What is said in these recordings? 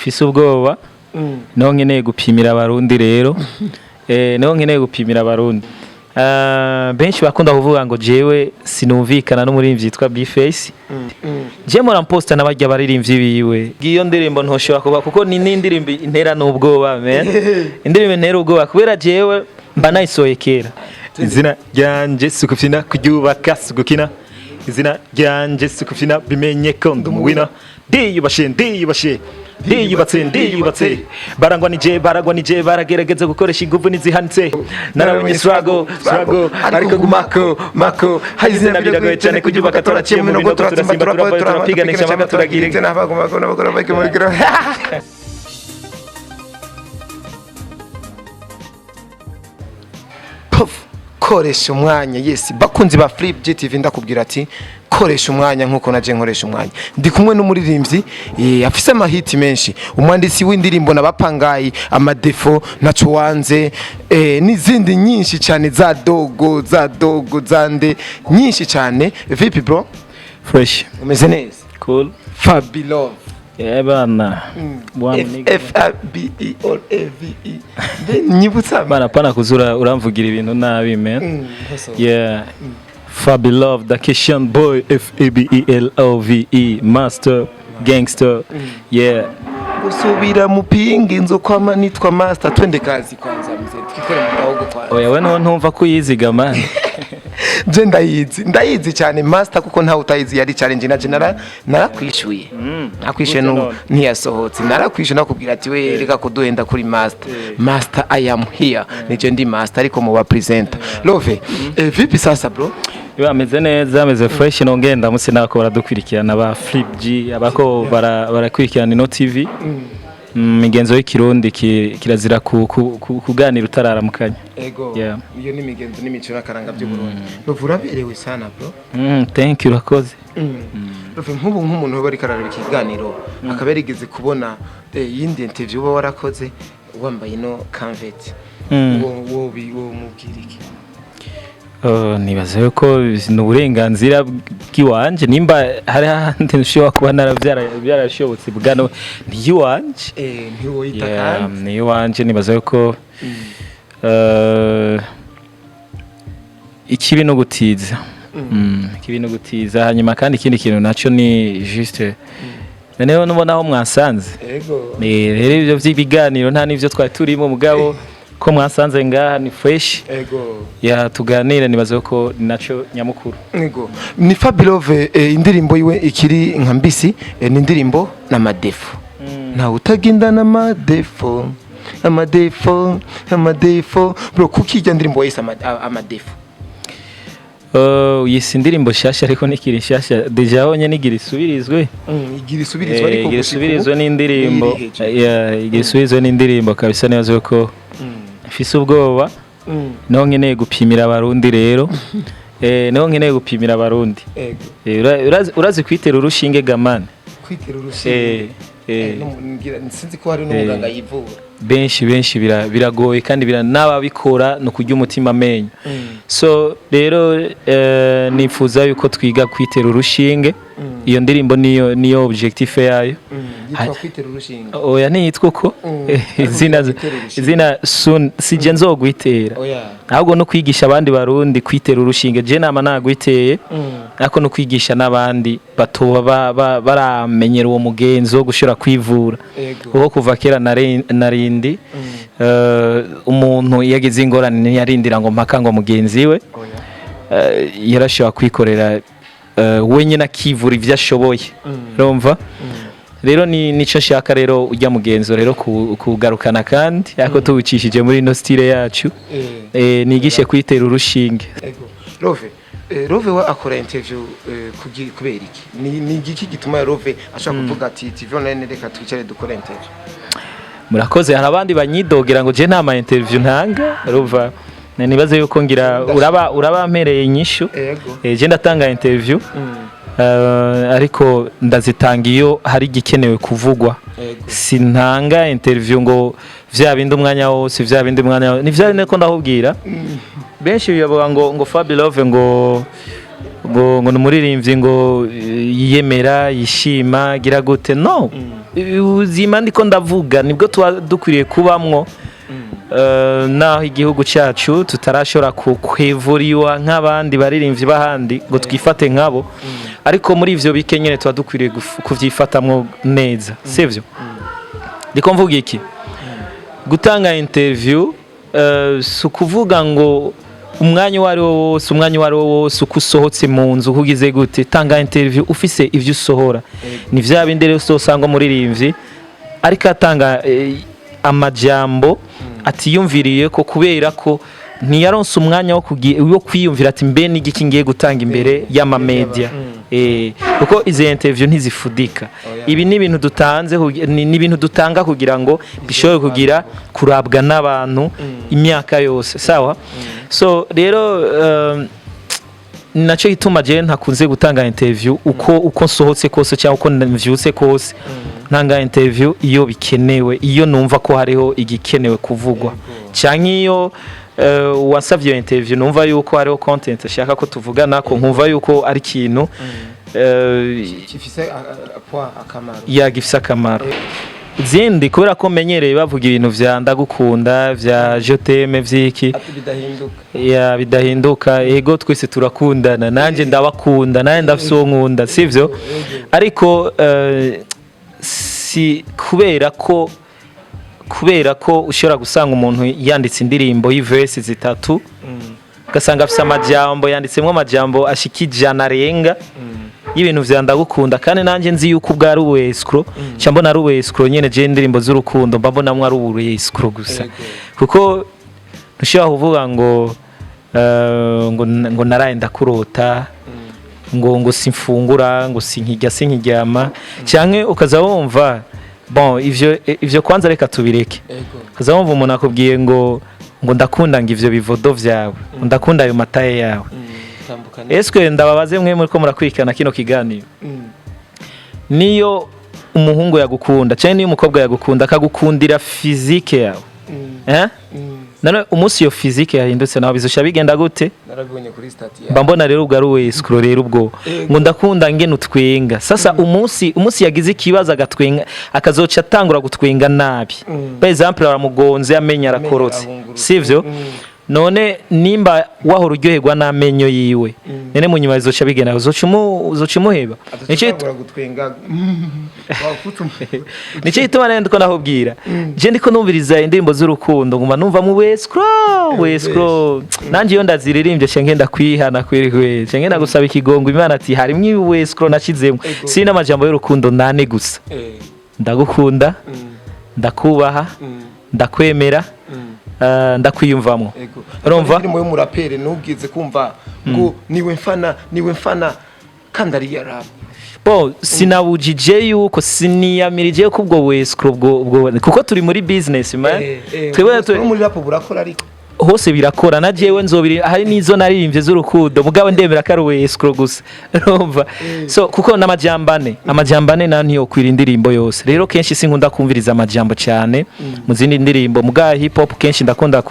Mfise ubwoba, niho nkeneye gupimira Abarundi rero. Niho nkeneye gupimira Abarundi. Benshi bakunda kuvuga ngo jewe sinumvikana n'umuririmbyi yitwa B-Face. Je mpora mposta n'abarya baririmbyi biwe. Iyo ndirimbo ntoshobora kuba, kuko ni n'indirimbo intera n'ubwoba, man. Indirimbo intera ubwoba kubera jewe mba nayisohoye kera. Izina ryanje sukufina, kuryubaka sugukina. Izina ryanje sukufina, bimenye ko ndi umuwina. Ndiyubashe, ndiyubashe, ndiyubatse, ndiyubatse. Barangwa nije, barangwa nije, baragerageza gukoresha ingufu n'izihanitse. Narabonye struggle, struggle, ariko gumako mako. Hari izina biragoye cyane kuryubaka, turaciye mu binogo, turasimba, turavayo, turapiganisha mpaka turagira. Puff, koresha umwanya. Yes, bakunzi ba Flip GTV, ndakubwira ati koresha umwanya nkuko naje nkoresha umwanya. Ndi kumwe n'umuririmbyi afise amahiti menshi, umwanditsi w'indirimbo n'abapangayi, amadefo, naco wanze, n'izindi nyinshi cyane, za dogo, za dogo, zande nyinshi cyane. Vipi bro? Fresh. Umeze neza? Cool. Fabilove. Yeah bana. Bwana F nigga. F A B E O A V E. Mbe nyibutsa. Bana, pana kuzura uramvugira ibintu nabi, man. Yeah. Fabi Love, the Kishan boy, F A B E L O V E, master, gangster. Yeah. Gusubira mu pingi inzo kwama nitwa master. Twende kazi kwanza mzee, twikore mu gahogo kwanza. Oya, we niho ntumva ko uyiziga, man. Je ndayizi, ndayizi cyane master, kuko ntawe utayizi. Yari challenge na je narakwishuye, nakwishuye. Gute Nu none? Ntiyasohotse. Narakwishuye, nakubwira ati we reka kuduhenda kuri master. Master, I am here. Nije ndi master, ariko mu ba presenter Love. Vipi sasa bro? Iba ameze neza, ameze fresh. Nongeye ndamutse nako baradukurikirana ba Flip G, abako barakurikirana ino TV. Migenzo y'ikirundi kirazira kuganira utararamukanya. Ego. Yeah. Iyo ni imigenzo n'imico n'akaranga by'u Burundi. Love, uraberewe sana bro. Thank you, urakoze. Love, nk'ubu nk'umuntu uba ariko arareba ikiganiro akaba yarigeze kubona yindi interview uba warakoze wambaye ino kanveti, wo mubwira iki? Nibaza yuko ni uburenganzira bw'iwanje. Nimba hari ahandi nshobora kuba narabyara byarashobotse bwano, ni iwanje. Ntiwoyita Yeah, kandi ni iwanje. Nibaza yuko ikibi no gutiza. Ikibi no gutiza. Hanyuma kandi ikindi kintu naco ni juste noneho nubona aho mwasanze. Ego. Rero ibyo by'ibiganiro nta n'ivyo twari turimo, mugabo ko mwasanze ngaha ni fresh. Ego. Ya, tuganire, nibaza ko ni naco nyamukuru. Ego, ni Fabilove. Indirimbo yiwe ikiri nka mbisi, ni indirimbo n'amadefo. Ntawe utagenda n'amadefo, amadefo, amadefo. Bro, kuki ijya ndirimbo wayise amadefo? Yise indirimbo shasha, ariko nikiri nshasha déjà, honyene igira isubirizwe. Igira isubirizwe, ariko igira gushika ubu isubirizwe n'indirimbo. iri hejuru. Yeah, igira isubirizwe n'indirimbo kabisa. Nibaza ko mfise ubwoba, niho nkeneye gupimira Abarundi rero. Niho nkeneye gupimira Abarundi. Ego. Urazi kwitera urushinge gamane? Kwitera urushinge? Sinzi ko hari n'umuganga yivura. Benshi, benshi biragoye kandi n'ababikora ni ukurya umutima amenyo. So rero nifuza yuko twiga kwitera urushinge. Iyo ndirimbo niyo objectif yayo. Yitwa kwitera urushinge? Oya, ntiyitwa uko. Izina Ariko kwitera urushinge. Izina soon sije nzogwitera, Oya. ahubwo no kwigisha abandi Barundi kwitera urushinge. Je nama nagwiteye, ariko no kwigisha n'abandi batoba baramenyera uwo mugenzo wo gushobora kwivura. Ego. Kuko kuva kera narindi umuntu iyo agize ingorane ntiyarindira ngo mpaka ngo mugenzi we. Oya. Yarashobora kwikorera wenyine, akivura ibyo ashoboye. Urumva rero ni nico nshaka rero, ujya mugenzo rero kugarukana kandi ariko tuwicishije muri ino style yacu. Nigishe kwitera urushinge. Ego. Love, Love we akora interview kubera iki? Ni igiki gituma Love ashaka kuvuga ati TV online, reka twicare dukore interview? Murakoze. Hari abandi banyidogera ngo je nta ma interview ntanga. Urumva, nibaze yuko ngira uraba mpereye inyishu. Ego. Je ndatanga interview, ariko ndazitanga iyo hari igikenewe kuvugwa. Ego. Sintanga interview ngo vya bindi umwanya wose, vya bindi umwanya wose. Ni vya bindi ko ndahubwira. Benshi bibavuga ngo Fabi Love ngo ni umuririmbyi ngo yiyemera, yishima, gira gute. No. Ubuzima ndiko ndavuga nibwo tuba dukwiriye kubamwo, naho igihugu cyacu tutarashobora kwevuriwa nk'abandi baririmbyi b'ahandi ngo twifate nkabo, ariko muri ivyo bike nyene tuba dukwiriye kuvyifatamwo neza, sivyo? Ndiko mvuga iki? Gutanga interview, si ukuvuga ngo umwanya uwo ari wo wose, umwanya uwo ari wo wose, uko usohotse mu nzu, uko ugize gute, tanga interview ufise ivyo usohora. Ni vya bindi rero usanga umuririmbyi ariko atanga amajambo atiyumviriye ko, kubera ko ntiyaronse umwanya wo kwiyumvira ati: "Mbe n'igiki ngiye gutanga imbere y'amamedia?" Kuko izi interview ntizifudika. Ibi ni ibintu dutanze, ni ibintu dutanga kugira ngo bishobore kugira kurabwa n'abantu imyaka yose, sawa? So rero, nacyo gituma jewe ntakunze gutanga interview uko nsohotse kose cyangwa uko mvyutse kose. Ntanga interview iyo bikenewe, iyo numva ko hariho igikenewe kuvugwa, cyangwa iyo wasavye iyo interview numva yuko hariho content ashaka ko tuvugana, ko nkumva yuko ari ikintu Gifise poids, akamaro. Ya, gifise akamaro. Izindi, kubera ko menyereye bavuga ibintu vya ndagukunda, vya je t'aime, vyiki. Ati bidahinduka. Ya, bidahinduka. Ego, twese turakundana, nanjye ndabakunda, nanjye ndafise uwo nkunda, sivyo? Ariko si kubera ko ushobora gusanga umuntu yanditse indirimbo y'iverse zitatu, ugasanga afise amajambo, yanditsemo amajambo ashika 100 arenga y'ibintu vya ndagukunda, kandi nanjye nzi yuko ubwo ari ubu escroc, nca mbona ari ubu escroc nyene. Je indirimbo z'urukundo mba mbonamwo ari ubu escroc gusa, kuko ntushobora kuvuga ngo naraye ndakurota, ngo simfungura, ngo sinkirya, sinkiryama, canke ukaza wumva, bon, ivyo kwanza reka tubireke. Ukaza wumva umuntu akubwiye ngo ndakunda, ngo ivyo bivodo vyawe, ngo ndakunda ayo mataye yawe. Tambuka neza. Eswe ndababaze mwe muriko murakurikirana kino kiganiro, niyo umuhungu yagukunda cyangwa niyo umukobwa yagukunda akagukundira physique yawe, eh? None umunsi iyo physique yahindutse nawe bizosha bigenda gute? Narabibonye kuri statut. Mba mbona rero ubwo ari ubu escroc. Rero ubwo ngo ndakunda ngene utwenga, sasa umunsi yagize ikibazo agatwenga, akazoca atangura gutwenga nabi, par exemple aramugonze amenyo arakorotse, arahungurutse. Sivyo? None nimba wahora uryoherwa n'amenyo yiwe, none mu nyuma bizoca bigenda, uzoca umuheba. Atangura gutwenga wafutse. Nicyo gituma rero ndiko ndakubwira, je ndiko numviriza indirimbo z'urukundo, nguma numva mu escroc, escroc. Nanje iyo ndaziririmbye nca ngenda kwihana kweri kweri, nca ngenda gusaba ikigongo Imana ati harimwo ibu escroc nashizemwo. Si n'amajambo y'urukundo nane gusa: ndagukunda, ndakubaha, ndakwemera, ndakwiyumvamwo. Urumva? Indirimbo y'umuraperi ntubwize kumva ngo niwe mfana, niwe mfana, kandi ari iya rap. Bo sinabujije yuko, siniyamirije ko ubwo escroc ubwo kuko turi muri business man. Twebwe No muri rap burakora ariko. Hose birakora. Na jewe nzobiri hari n'izo naririmbye z'urukundo, mugabo ndemera ko ari ubu escroc gusa, urumva? So kuko n'amajambo ane, amajambo ane nayo ntiyokwira indirimbo yose. Rero kenshi sinkunda kumviriza amajambo cyane mu zindi ndirimbo, muga hip hop kenshi ndakunda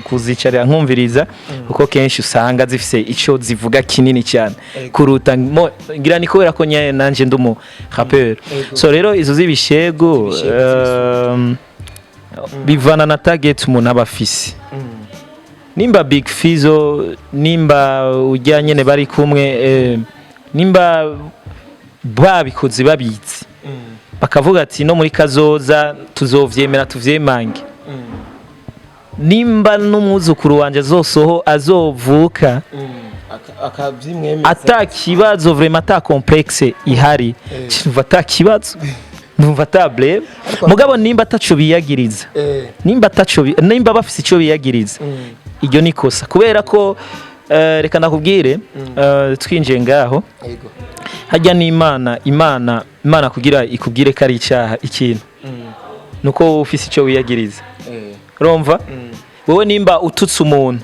kuzicarira nkumviriza, kuko kenshi usanga zifise ico zivuga kinini cyane kuruta ngira ni kubera ko nyaye nanje ndi umu rappeur. So rero izo z'ibishego, Z'ibishego. bivana na target umuntu aba afise. Nimba Big Fizzo, nimba ujya nyene bari kumwe, nimba babikoze babizi, bakavuga ati no muri kazoza tuzovyemera tuvyemange, nimba n'umwuzukuru wanje azosoho azovuka Akabyimwemeza. Ata kibazo vraiment, ata complexe ihari, numva ata kibazo, numva ata blame. Mugabo nimba ataco biyagiriza, nimba bafise ico biyagiriza, iryo ni kosa, kubera ko reka ndakubwire, twinjiye ngaho, hajya n'Imana, Imana kugira ikubwire ko ari icyaha ikintu, nuko wowe ufise icyo wiyagiriza. Urumva, wowe nimba ututse umuntu,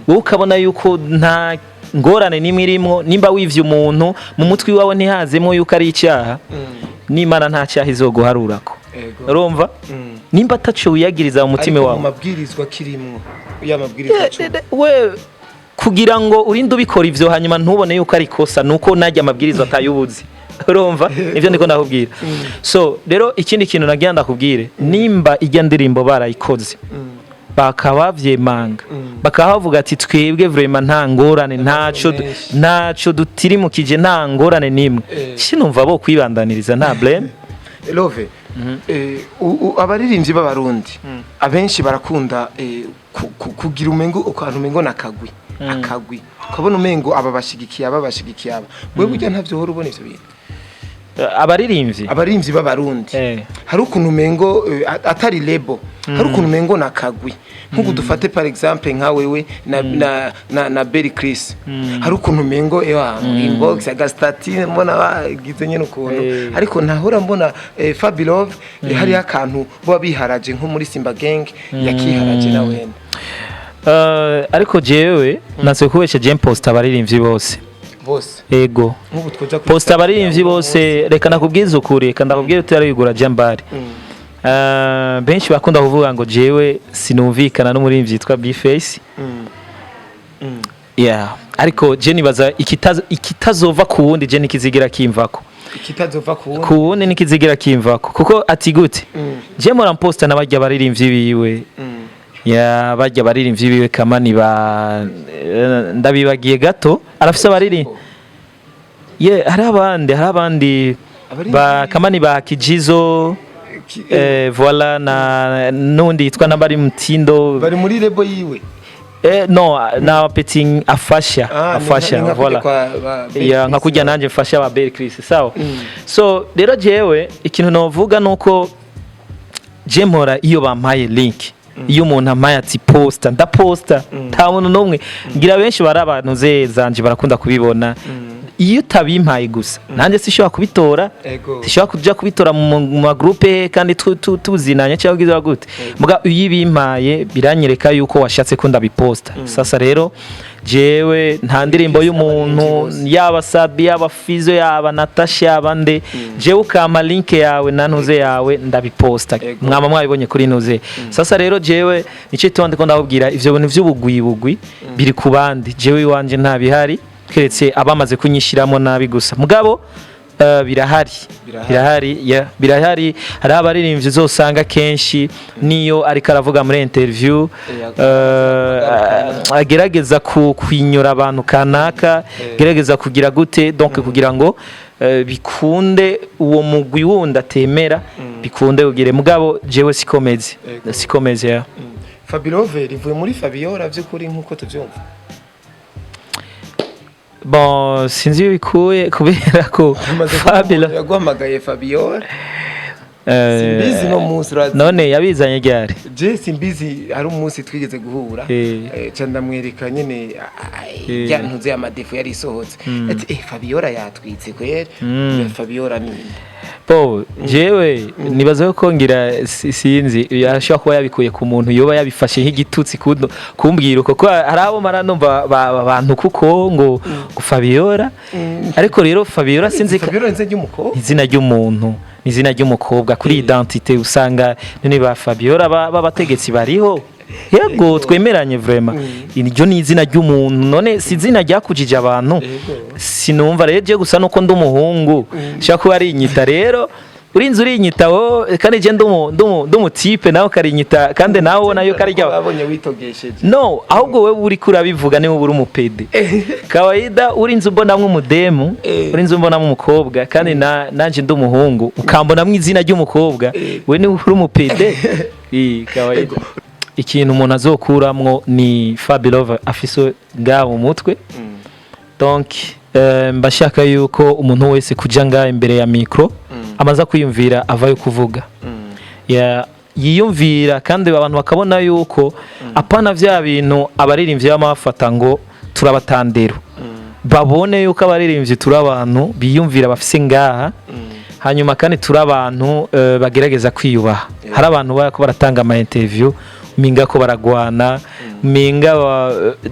wowe ukabona yuko nta ngorane n'imwe irimwo, nimba wivye umuntu mu mutwe iwawe ntihazemo yuko ari icyaha, n'Imana nta cyaha izoguharurako. Urumva, nimba ataco wiyagiriza mu mutima Ariko wawe, mu mabwirizwa kirimwo ya mabwirizwa 10. We kugira ngo urinde ubikora ivyo hanyuma ntubone yuko ari ikosa, nuko najya amabwiriza atayubuzi. Urumva nivyo ndiko ndakubwira. So rero ikindi kintu nagira ndakubwire, nimba ijya ndirimbo barayikoze, bakaba bavyemanga, bakaba bavuga ati: "Twebwe vraiment nta ngorane, ntaco Menshi. ntaco dutirimukije, nta ngorane nimwe." Sinumva bo kwibandaniriza, nta blame. Love, abaririmbyi b'Abarundi abenshi barakunda kugira umengo ukantu, umengo nakagwi akagwi, ukabona umengo aba bashigikiye aba, bashigikiye aba. Wewe burya ntavyo uhora ubona ivyo bintu? Abaririmbyi? Abaririmbyi b'Abarundi hari ukuntu umengo atari label, hari ukuntu umengo nakagwi. Nk'ubu dufate par exemple nka wewe na Berry Chris, hari ukuntu umengo ewa inbox agastatine mbona bagize nyene ukuntu. Ariko ntahora mbona Fabilove, hariyo akantu bo biharaje nko muri Simba Gang yakiharaje na wene. Ariko jewe natse kubesha, je posta abaririmbyi bose. Bose? Ego. Nk'ubu twoja kuri Posta abaririmbyi bose. Reka nakubwize ukuri, reka ndakubwire utarayigura jambari. Benshi bakunda kuvuga ngo jewe sinumvikana n'umuririmbyi yitwa B-Face. Yeah, ariko je nibaza ikitazova ku wundi, je nikizigira kimvako. Ikitazova ku wundi. Ku wundi nikizigira kimvako, kuko ati gute, je mpora mposta n'abarya abaririmbyi biwe. Ya, barya abaririmbyi biwe kamani ba ndabibagiye gato, arafise abaririmbyi ye, hari abandi ba kamani ba Kijizo. Voilà, na nundi yitwa nabari Mtindo. Bari muri label yiwe? No, na petit afasha. Ah, ni afasha. nka kujya Voilà. kwa ba Bel Ya, Chris. nka kujya nanje mfasha ba Bel Chris, sawa. So rero jewe ikintu novuga nuko je mpora, iyo bampaye link, iyo umuntu ampaye ati posta, ndaposta. Nta muntu n'umwe ngira, benshi bari abantu ze zanje barakunda kubibona. Iyo utabimpaye gusa, nanjye sishobora kubitora. Sishobora kuja kubitora mu magroupe kandi tuzinanye cyangwa ugize gute. Muga iyo ibimpaye biranyereka yuko washatse ko ndabiposta. Sasa rero jewe nta ndirimbo y'umuntu, yaba Sabi, yaba Fizo, yaba Natasha, yaba nde, jewe ukampa link yawe na ntuze yawe, ndabiposta. Mwama mwabibonye kuri ntuze. Sasa rero jewe nicyo tuba ndiko ndababwira, ivyo bintu vy'ubugwi biri ku bandi, jewe iwanje nta bihari, keretse abamaze kunyishiramo nabi gusa. Mugabo birahari. Birahari. Birahari, yeah, birahari. Hari abaririmbyi uzosanga kenshi niyo ariko aravuga muri interview agerageza kwinyura abantu kanaka, gerageza kugira gute, donc kugira ngo bikunde uwo mugwi wundi atemera, bikunde ugire. Mugabo jewe sikomeze. Sikomeze, yeah. Fabilove rivuye muri Fabiola by'ukuri nk'uko tubyumva? Bon, sinzi iyo bikuye, kubera ko Amaze Fabiola yaguhamagaye Fabiola, simbizi no munsi urazi. None yabizanye ryari? Je simbizi, hari umunsi twigeze guhura, ca ndamwereka nyene ya ntuze amadefo yari isohotse, ati: "Fabiola yatwitse kwera." Fabiola ni Bo jewe nibaza ko ngira sinzi, yashobora kuba yabikuye ku muntu yoba yabifashe nk'igitutsi kumbwira uko, ko hari abo mara numva abantu kuko ngo Fabiola. Ariko rero Fabiola sinzi Fabiola ni izina ry'umukobwa? Izina ry'umuntu, ni izina ry'umukobwa kuri identité. Usanga none ba Fabiola b'abategetsi bariho. Yego, twemeranye vraiment, iryo ni izina ry'umuntu. None si izina ryakujije abantu? Sinumva rero je gusa nuko ndi umuhungu, shaka kuba ari inyita. Rero urinze urinyita wowe, kandi je ndi umutipe, nawe ukarinyita, kandi nawe ubona yuko ari rya Babonye witogesheje. No, ahubwo wewe uriko urabivuga niwe uri umupede. Kawaida urinze umbonamwo umudemu, urinze umbonamwo umukobwa, kandi nanje ndi umuhungu, ukambonamwo izina ry'umukobwa, we niwe uri umupede. Kawaida ikintu umuntu azokuramwo ni Fabilove afise ngaho mu mutwe. Donc mbashaka yuko umuntu wese kuja ngaha imbere ya micro amaze kwiyumvira avayo kuvuga, yiyumvira, kandi abantu bakabona yuko apana vya bintu abaririmbyi bama bafata ngo turabatandero. Babone yuko abaririmbyi turi abantu biyumvira, bafise ngaha, hanyuma kandi turi abantu bagerageza kwiyubaha. Hari abantu barako baratanga ama interview minga ko baragwana, minga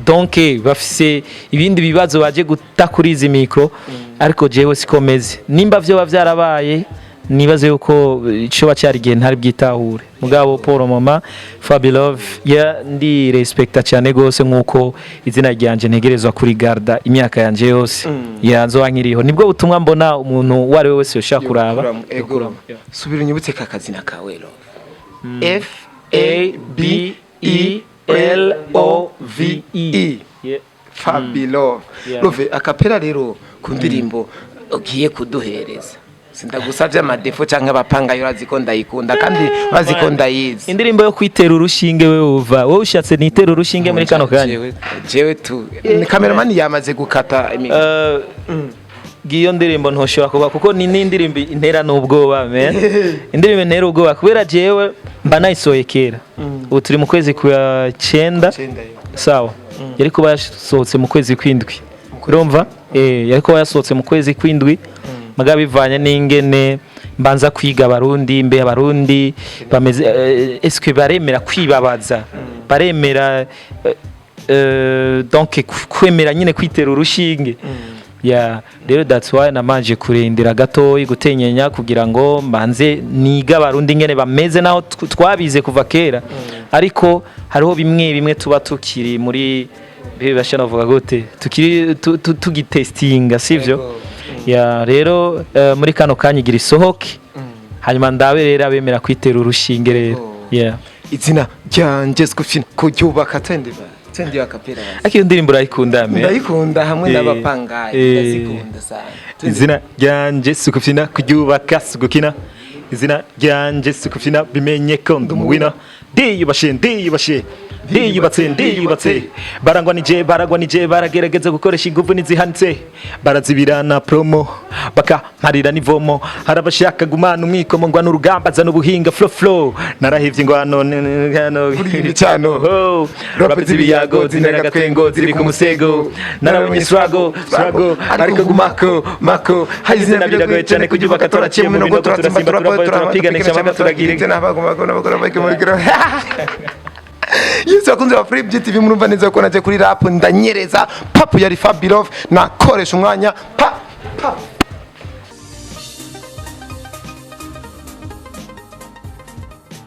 donc bafise ibindi bibazo baje guta kuri izi micro. Ariko jewe siko meze. Nimba vyoba vyarabaye Nibaze yuko ico cyari igihe ntari bwitahure, mugabo pour le moment Fabilove ya ndi respecta cyane gose, nkuko izina ryanje ntegerezwa kuri garda imyaka yanje yose yanzoba nkiriho. Nibwo butumwa mbona umuntu uwo ari we wese yoshaka kuraba. Ego, subira unyibutse ka kazina kawe, Love. F A B E L O V E. Yeah. Fabilove. Yeah. Love, a cappella rero ku ndirimbo ugiye kuduhereza. Sindagusavye amadefo canke abapangayo, urazi ko ndayikunda kandi urazi ko ndayizi. Indirimbo yo kwitera urushinge, wewe uva wowe ushatse nitera urushinge muri kano kanya. Jewe tu cameraman yamaze gukata Ngiyo ndirimbo ntoshobora kuba, kuko ni n'indirimbo intera n'ubwoba, man. Indirimbo intera ubwoba kubera jewe mba nayisohoye kera. Ubu turi mu kwezi kwa cyenda. Cenda, yo. Sawa, yari kuba yasohotse mu kwezi kw'indwi, urumva, yari kuba yasohotse mu kwezi kw'indwi, mugabo bivanye n'ingene mbanza kwiga Abarundi, mbe Abarundi bameze, eske baremera kwibabaza, baremera, donc kwemera nyine kwitera urushinge ya. Rero that's why namanje kurindira gatoyi, gutenyenya kugira ngo mbanze niga Abarundi ingene bameze, naho twabize kuva kera, ariko hariho bimwe bimwe tuba tukiri muri bibasha, navuga gute, tukiri tugitestinga, sivyo? Yego. Ya, rero muri kano kanya igira isohoke, hanyuma ndabe rero abemera kwitera urushinge rero. Oh. Yeah. Izina ryanje skufina kuryubaka, twende ba, twende a cappella. Ariko iyo ndirimbo urayikunda, me? Ndayikunda hamwe n'abapangayi. Ndazikunda sana. Twende. Izina ryanje sukufina kuryubaka sugukina, izina ryanje sukufina, bimenye ko ndi umuwina, ndiyubashe, ndiyubashe, ndiyubatse, ndiyubatse, barangwa nije, barangwa nije, baragerageza gukoresha ingufu n'izihanitse, barazibirana promo bakamparira n'ivomo, hari abashaka gumana umwikomo, ngwana urugamba, zana ubuhinga, flow flow, narahivye ingwano Kuri iyi micano. Oh, rap z'ibiyago zinera agatwengo, ziri ku musego, narabonye struggle struggle, ariko gumako mako Hari izina biragoye cyane kuryubaka, turaciye mu binogo, turasimba, turavayo, turapiganisha amaka, turagira. Yesu, bakunze ba Free TV, murumva neza ko naje kuri rap ndanyereza papu. Yari Fabilove, nakoresha umwanya pa.